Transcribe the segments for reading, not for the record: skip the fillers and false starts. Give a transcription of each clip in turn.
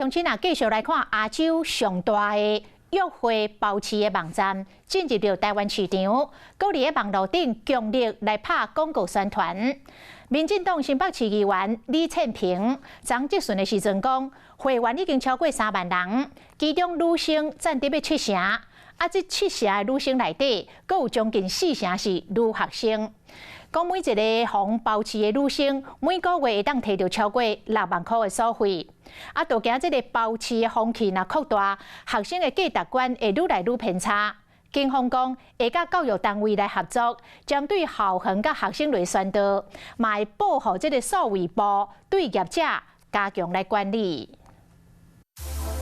鄉親啊，繼續來看亞洲上大的約會包飼的網站進入著台灣市場，閣佇咧網路頂強力來拍廣告宣傳。民進黨新北市議員李倩萍昨質詢的時陣講，會員已經超過3萬人，其中女生佔得欲七成，啊，這七成的女生內底，閣有將近四成是女學生。講每一個予人包飼的女生，每個月會當提著超過6萬箍的所費。啊，都驚這个包飼的風氣若擴大，學生的價值觀會愈來愈偏差。警方講會佮教育單位來合作，針對校園佮學生來宣導，嘛會報予這个數位部對業者加強來管理。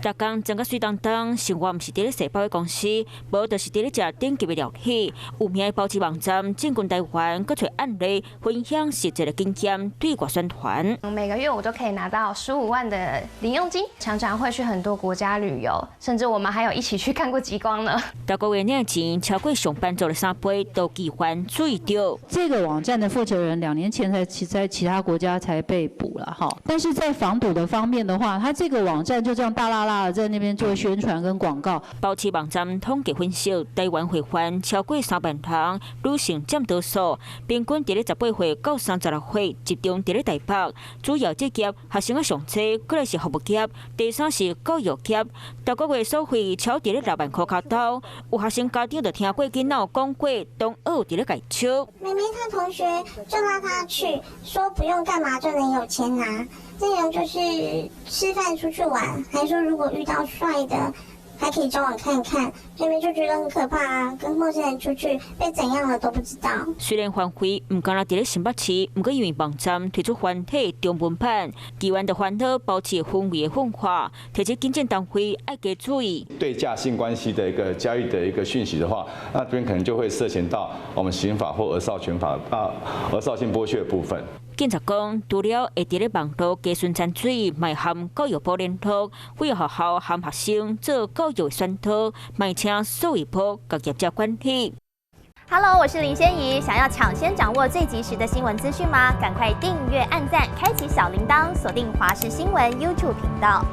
逐工裝甲媠當當，生活毋是佇咧踅百貨公司，無就是佇咧食頂級的料理。有名的包飼網站進軍台灣，閣揣案例分享實際的經驗，對外宣傳。每個月我都可以拿到15萬的零用金，常常會去很多國家旅遊，甚至我們還有一起去看過極光呢。逐個月領錢超過上班族的3倍，都機關注意著。這個網站的負責人2年前才在其他國家才被捕了哈，但是在防賭的方面的話，他這個網站就這樣大剌剌在那邊做宣傳跟廣告。包飼網站統計分析，台灣會員超過3萬人，女性佔多數，平均佇咧18歲到36歲，集中佇咧台北。主要職業學生仔上濟，過來是服務業，第三是教育業。逐個月所費超佇咧6萬箍跤頭。有學生家長就聽過囡仔有講過，當學佇咧共笑。明明他同學就拉他去，說不用幹嘛就能有錢拿，內容就是吃飯、出去玩，還說如果遇到帥的，還可以交往看看。明明就覺得很可怕啊，跟陌生人出去被怎樣了都不知道。雖然範圍毋干焦佇咧新北市，毋過因為網站推出繁體中文版，議員就煩惱包飼氛圍的分化，提出警政單位愛加注意。對價性關係的一個交易的一個訊息的話，那這邊可能就會涉嫌到我們刑法或兒少權法啊，兒少性剝削的部分。警察講，除了會佇咧網路加巡查水，嘛會和教育部聯絡，呼籲學校和學生做教育宣導，嘛請數位部佮業者管理。 Hello，我是林仙怡，想要搶先掌握最及時的新聞資訊嗎？趕快訂閱、按讚、開啟小鈴鐺，鎖定華視新聞 YouTube 頻道。